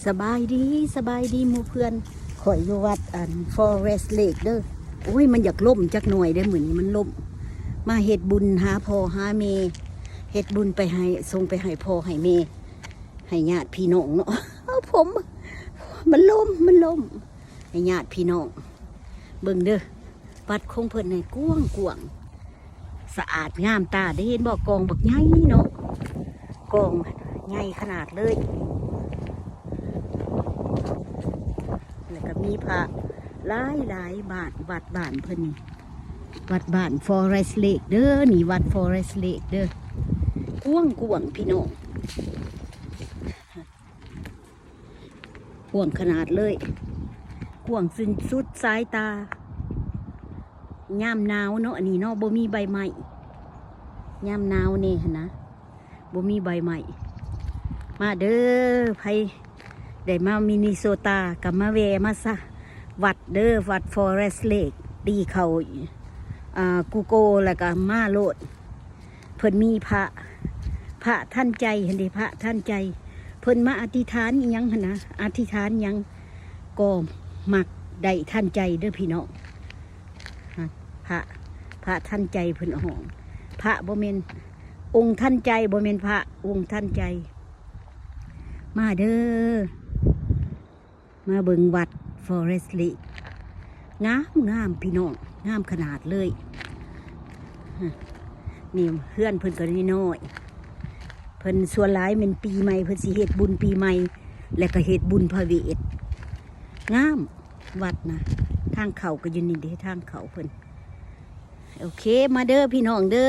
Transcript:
ສະບາຍດີ ສະບາຍດີໝູ່ເພື່ອນ. ຂ້ອຍຢູ່ວັດອັນ Forest Lake ເດີ. ໂອ້ຍ ມັນຢາກລົ້ມຈັກໜ່ອຍເດ້ ມື້ນີ້ມັນລົ້ມ. ມາເຮັດບຸນຫາພໍ່ຫາແມ່ ເຮັດບຸນໄປໃຫ້ ສົ່ງໄປໃຫ້ພໍ່ໃຫ້ແມ່ ໃຫ້ຍາດພີ່ນ້ອງເນາະ. ເອົາ ຜົມ ມັນລົ້ມ ມັນລົ້ມ ໃຫ້ຍາດພີ່ນ້ອງ. ເບິ່ງເດີ ວັດຂອງເພິ່ນນີ້ກວ້າງໆ ສະອາດງາມຕາເດ້. ເຫັນບໍ່ ກອງບັກໃຫຍ່ເນາະ ກອງໃຫຍ່ຂະໜາດເລີຍ. ແລ້ວກໍມີພະຫຼາຍໆ ບ້ານ ວັດບ້ານເພິ່ນນີ້ ວັດບ້ານ Forest Lake ເດີ. ນີ້ວັດ Forest Lake ເດີ ກວ້າງໆ ພີ່ນ້ອງ. ກວ້າງຂະໜາດເລີຍ ກວ້າງສຸດ ສຸດສາຍຕາ. ຍາມໜາວເນາະ ອັນນີ້ເນາະ ບໍ່ມີໃບໄມ້. ຍາມໜາວແດ່ຫັ້ນນະ ບໍ່ມີໃບໄມ້. ມາເດີ ໃຜໄດ້ມາມິນນີໂຊຕາກໍມາແວ່ມາຊະ ວັດເດີ ວັດ Forest Lake. ຕີເຂົ້າ ອ່າ Google ແລ້ວກໍມາໂລດ. ເພິ່ນມີພະ ພະທັນໃຈຫັ້ນເດ້ ພະທັນໃຈ. ເພິ່ນມາອະທິຖານອີ່ຫຍັງຫັ້ນນະ ອະທິຖານຫຍັງກໍມັກໄດ້ທັນໃຈເດີພີ່ນ້ອງ. ພະ ພະທັນໃຈເພິ່ນຮ້ອງ ພະບໍ່ແມ່ນອົງທັນໃຈ ບໍ່ແມ່ນພະ ອົງທັນໃຈ. ມາເດີ ມາເບິ່ງວັດ Forest Lake ງາມໆ ພີ່ນ້ອງ ງາມຂະໜາດເລີຍ. ນີ້ເຮືອນເພິ່ນກໍນ້ອຍໆ ເພິ່ນສ່ວນຫຼາຍແມ່ນປີໃໝ່ ເພິ່ນຊິເຮັດບຸນປີໃໝ່ ແລ້ວກໍເຮັດບຸນພະເວດ. ງາມວັດນະ ທາງເຂົ້າກໍຢູ່ນີ້ເດ້ ທາງເຂົ້າເພິ່ນ. ໂອເຄ ມາເດີພີ່ນ້ອງເດີ.